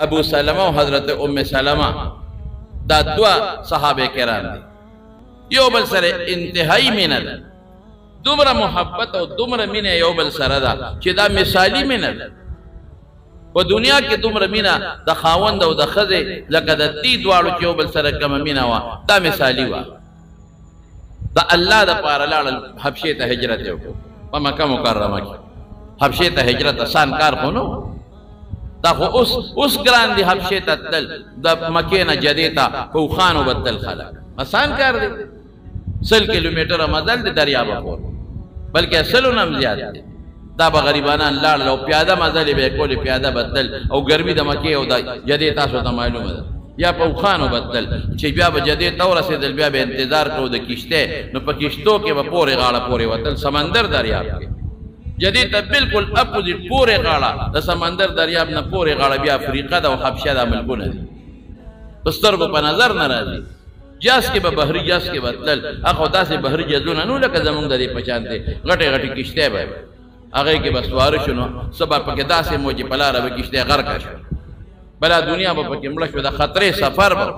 ابو سلمہ او حضرت ام سلمہ دا دوا صحابه کرام دي، یو بل سره انتهایی مینه ده، دومره محبت او دومره مینه یو بل سره ده چې دا مثالی مینه ده. په دنیا کې دومره مینه د خاوند او د ښځې لکه د دې دواړو چې یو بل سره کومه مینه وه، دا مثالي وه. د الله دپاره لاړل حبشې ته هجرت یې وکړو، په مکه مکرمه کې حبشې ته هجرت اسان کار خو نه، دا خو اوس اوس ګران دي. حبشې ته تلل د مکې نه جدې ته په اوښانو به تلل خلک، اسان کار دی. 100 کیلومتره مزل دی دریابه پورې، بلکې 100 نه هم زیات دی. دا به غریبانان لاړل او پیاده مزلې به یې کولې، پیاده به تلل، او ګرمي د مکې او د جدې تاسو ته معلومه ده، یا په اوښانو به تلل. چې بیا به جدې ته ورسېدل بیا به انتظار کوو د کښتۍ، نو په کښتو کې به پورې غاړه پورې وتل سمندر دریاب کې. جدې ته بالکل اپوزیټ پورې غاړه د سمندر دریاب نه پورې غاړه بیا افریقه ده او حبشه دا ملکونه دي، په سترګو په نظر نه راځي. جاز کې به بحري جاز کې به تلل، هغه داسې بحري جازونه نه لکه زمونږ د دې په شان دی، غټې غټې کښتۍ به وې، هغې کې به سواره شو، نو سبا پکې داسې مو چې په لاره به کښتۍ غرقه شوه، بلا دنیا به پکې مړه شوه، د خطرې سفر به.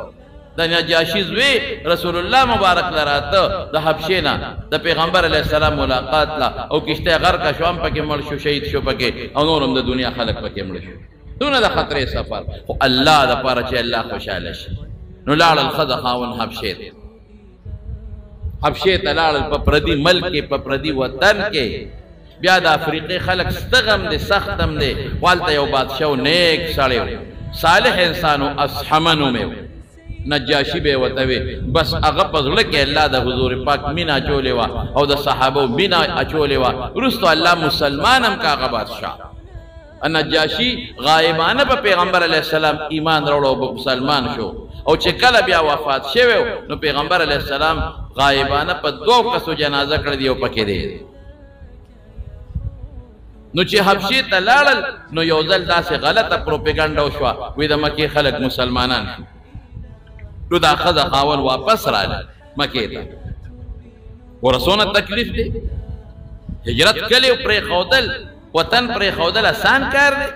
د نجاشي زوی رسول الله مبارک له راته د حبشې نه د پیغمبر علیه السلام ملاقات له، او کښتۍ غرقه شو، هم پکې مړ شو، شهید شو پکې، او نور هم د دنیا خلک پکې مړه شو. دونه د خطرې سفر، خو الله دپاره چې الله خوشحاله شي. نو لاړل ښځه خاوند حبشې ته، حبشې ته لاړل، په پردي ملک کې، په پردي وطن کې. بیا د افریقې خلک ستغم دی، سختم دی. خو هلته یو بادشاه و، نیک سړی و، صالح انسان و، اصحمه نوم یې و، نجاشي به یې ورته وي. بس هغه په زړه کې الله د حضور پاک مینه اچولې وه او د صحابو مینه اچولې وه. وروسته الله مسلمان هم که هغه بادشاه نجاشي غایبانه په پیغمبر علیه السلام ایمان راوړو او مسلمان شو. او چې کله بیا وفات شوی نو پیغمبر علیه السلام غایبانه په دوو کسو جنازه کړې دی، یو پکې دی. نو چې حبشې ته لاړل نو یو ځل داسې غلطه پروپیګنډه وشوه، وایي د مکې خلک مسلمانان شو. نو دا ښځه خاوند واپس راغله مکې ته. ګوره څونه تکلیف دی، هجرت کلی پرېښودل، وطن پرېښودل اسان کار دی.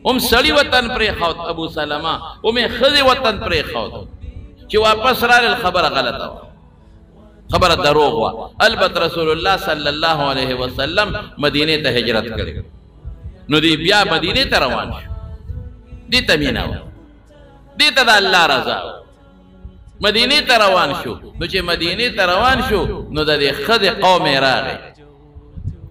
هم سړي وطن پرېښود ابو سلمه، هم یې ښځې وطن پرېښود. چې واپس راغلل خبره غلطه وه، خبره دروغ وه. البته رسول الله صلی الله علیه وسلم مدینې ته هجرت کړی، نو دی بیا مدینې ته روان شو. دې ته مینه وه، دې ته د الله رضا وه. مدینې ته روان شو. نو چې مدینې ته روان شو نو د دې ښځې قوم یې راغی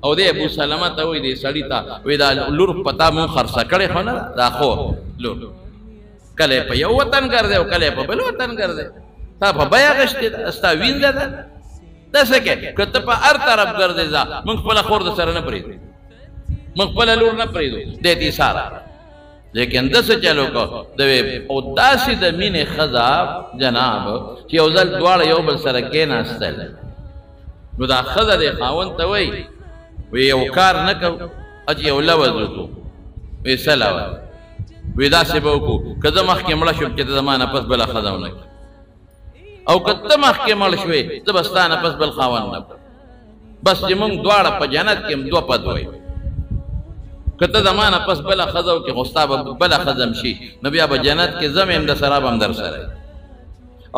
او دې ابو سلمه ته وایي، دې سړي ته وایي، دا لور په تا مونږ خرڅه کړې خو نه ده، دا خور لور کله په یو وطن ګرځي او کله په بل وطن ګرځي، تا په بیه اخیستې ده، ستا وینځه ده، دا څه کوې؟ که ته په هر طرف ګرځې ځه، موږ خپله خور در سره نه پرېږدو، موږ خپله لور نه پرېږدو، دی ته ایساره. لیکن ده څه چل وکړو؟ ده وی او داسې د مینې ښځه جناب چې یو ځل دواړه یو بل سره کېناستل، نو دا ښځه دې خاوند ته وایي، وی یو کار نه کوو، چې یو لوظ وکړو. وی څه لوظ؟ وی داسې به وکړو که زه مخکې مړه شوم چې ته زما نه پس بله ښځه ونه کړې، او که ته مخکې مړ شوې زه به ستا نه پس بل خاوند نه کړم، بس چې موږ دواړه په جنت کې هم دوه په دوه یو. که ته زما نه پس بله ښځه وکړې خو ستا به بله ښځه هم شي، نو بیا به جنت کې زه یم د سره به هم در سره یم.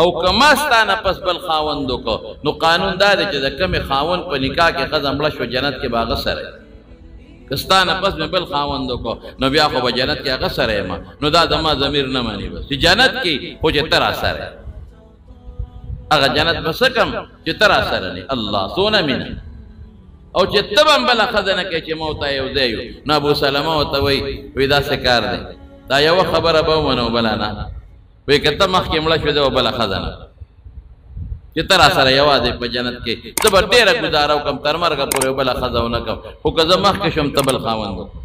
او که ما ستا نه پس بل خاوند وکړو نو قانون دا دی چې د کومې خاوند په نکاح کې ښځه مړه شوه جنت کې به هغه سره یم. که ستا نه پس مې بل خاوند وکړو نو بیا خو به جنت کې هغه سره یم. نو دا زما ضمیر نه مني، بس چې جنت کې خو چې ته راسره یې، هغه جنت به څه کم چې ته راسره نه. الله څونه مینه. او چې ته به هم بله ښځه نه کوې چې ما او تا یو ځای یو. نو ابو سلمه ورته وایي، وایي داسې کار دی، دا یوه خبره به ومنو بله نه. وایي که ته مخکې مړه شوې زه به بله ښځه نه، چې ته راسره یوازې په جنت کې زه به ډېره ګزاره وکړم، تر مرګه پورې بله ښځه ونه کړم، خو که زه مخکې شوم ته بل خاوند وکړم.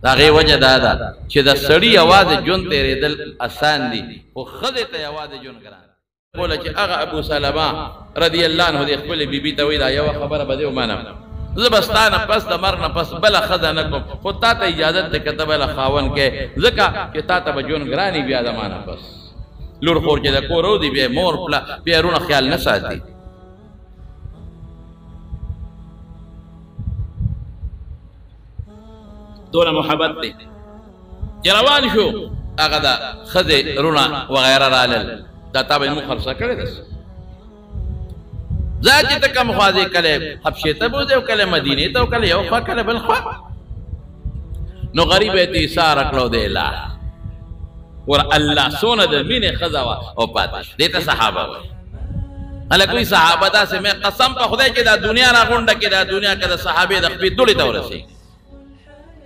د هغې وجه دا ده چې د سړي یوازې ژوند تېرېدل اسان دي، خو ښځې ته یوازې ژوند ګران. کوله چې هغه ابو سلمه رضی الله عنه دې خپلې بیبي ته وایي، دا یوه خبره به دې ومنم، زه به ستا نه پس د مرګ نه پس بله ښځه نه کوم، خو تا ته اجازت دی که ته بله خاوند کوې، ځکه چې تا ته به ژوند ګران وي بیا زما نه پس. لور خور چې د کور وځي بیا مور پلا بیا وروڼه خیال نه ساتي. دونه محبت دی. چې روان شو هغه د ښځې وروڼه وغیره رالل، دا تا به یې موږ خرڅه کړې ده. ځه چې ته کوم خوا ځې، کله حبشې ته بوځې او کله مدینې ته او کله یو خوا کله بل خوا. نو غریب یې ته ایثاره کړو دی لاړ. ور الله څونه د مینې ښځه وه او پاتې شو. دې ته صحابه وایي. هلک وایي صحابه داسې مې قسم په خدای چې دا دنیا راغونډه کې دا دنیا که د صحابې د خپې دوړې ته ورسېږي.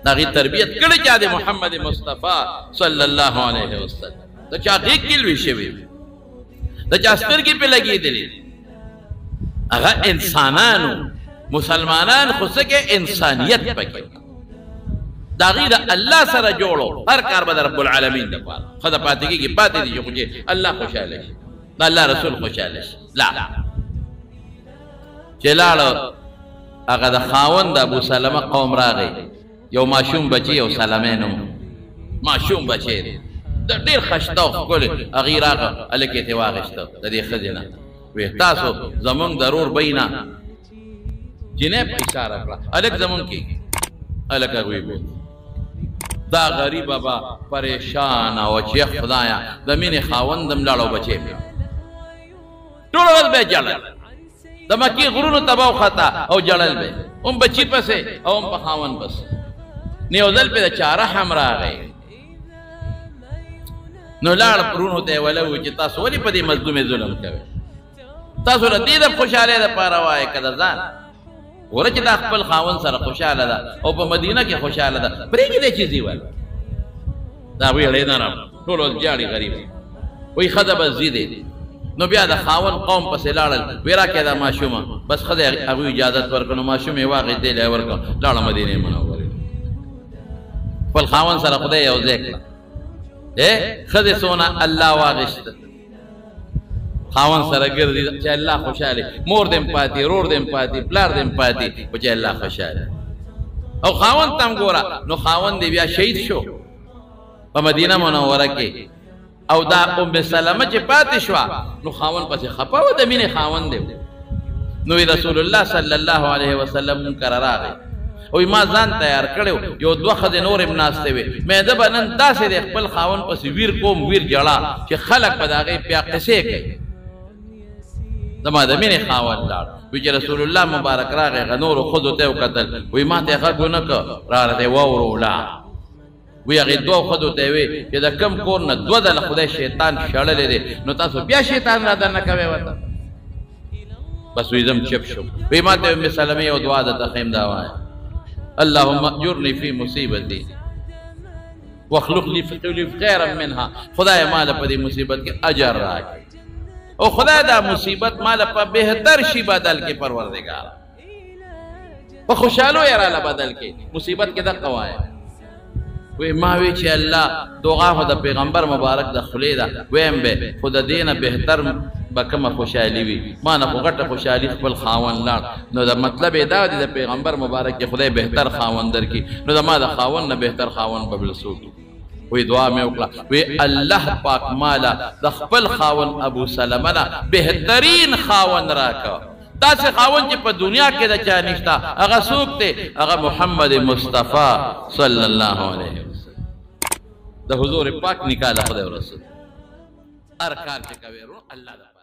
د هغې تربیت کړی چا د محمد مصطفی صلی الله علیه وسلم، د چا غېږ کې لوی شوی، د چا سترګې پرې لګېدلې. هغه انسانانو مسلمانان خو څه کې انسانیت پکې د هغې د الله سره جوړو. هر کار به د رب العالمین دپاره ښځه پاتې کېږي، پاتې دي خو چې الله خوشحاله شي، د الله رسول خوشحاله شي. لا چې لاړه هغه د خاوند د ابو سلمه قوم راغی، یو ماشوم بچی او سلمه نوم ماشوم بچی دی، د ډېر ښایسته او ښکلی. هغې راغه هلک یې ترې واخیسته د دې ښځې نه، وی تاسو زمونږ د رور بی نه جینۍ په اشاره کړه، هلک زمونږ کېږي. هلک هغوی بوت. دا غریبه به پریشانه وه چې خدایه د مینې خاوند هم لاړ او بچی مې ټوله ورځ به یې ژړل، د مکې غرونو ته به وخته او ژړل به هم بچي پسې او هم په خاوند پسې. نو یو ځل پرې د چا رحم راغی، نو لاړ پرونو ته یې وله وویل چې تاسو ولې په دې مظلومې ظلم کوئ؟ تاسو د دې د خوشحالۍ دپاره وایئ که د ځان؟ ګوره چې دا خپل خاوند سره خوشحاله ده او په مدینه کې خوشحاله ده، پرېږدئ چې ځي وله. دا هغوی اړې نه رم ټول ورځ ژاړي غریب. وایي ښځه بس ځي دی. نو بیا د خاوند قوم پسې لاړل، وی راکړه دا ماشومه. بس ښځې هغوی اجازت ورکړ، نو ماشوم یې واخیست، دی له یې ورکړ، لاړه مدینې منورې. خپل خاوند سره خدای یو ځای کړه. ښځې څونه الله واخیسته، خاوند سره ګرځي چې الله خوشحاله، مور دې هم پاتې، رور دې هم پاتې، پلار دې هم پاتې، خو چې الله خوشحاله. او خاوند ته هم ګوره، نو خاوند دې بیا شهید شو په مدینه منوره کې. او دا ام سلمه چې پاتې شوه، نو خاوند پسې خفه و، د مینې خاوند دی. نو رسول الله صلی الله علیه وسلم مونږ کره راغی، وایي ما ځان تیار کړی، یو دوه ښځې نورې هم ناستې وې، مې زه به نن داسې د خپل خاوند پسې ویر کوم، ویر ژړا چې خلک به د هغې بیا قصې کوي. زما د مینې خاوند لاړ. وایي چې رسول الله مبارک راغی، هغه نورو ښځو ته یې وکتل، وایي ما ته یې غږ ونه کړ، راغله ته یې واوروله. وایي هغې دوو ښځو ته یې وویل چې د کوم کور نه دوه ځله خدای شیطان شړلی دی، نو تاسو بیا شیطان را دننه کوئ ورته. بس وایي زه هم چپ شوم. وایي ما ته ام سلمې یو دعا درته ښیم، دا وایه: اللهم اجرني في مصیبتي واخلق لي خیرا منها. خدای ما له په دې مصیبت کې اجر راکړي، او خدای دا مصیبت ما له په بهتر شي بدل کې، پروردګار په خوشحالو یې راله بدل کې. مصیبت کې دقه وایه. وی ما وی چې الله دعا خو د پیغمبر مبارک د خولې ده، ویم به خو د دې نه بهتر به کومه خوشحالي وي؟ ما نه خو غټه خوشحالي خپل خاوند لاړ. نو د مطلب یې دا دی د پیغمبر مبارک چې خدای بهتر خاوند درکړي، نو د ما د خاوند نه بهتر خاوند به بل څوک وي. وی دعا مې وکړه، وی الله پاک ماله د خپل خاوند ابو سلمه نه بهترین خاوند راکړه، داسې خاوند چې په دنیا کې د چا نشته. هغه څوک دی؟ هغه محمد مصطفی صلی الله علیه وسلم. د حضور پاک نکاح له خدای ورسول. هر کار چې کوې ورو الله د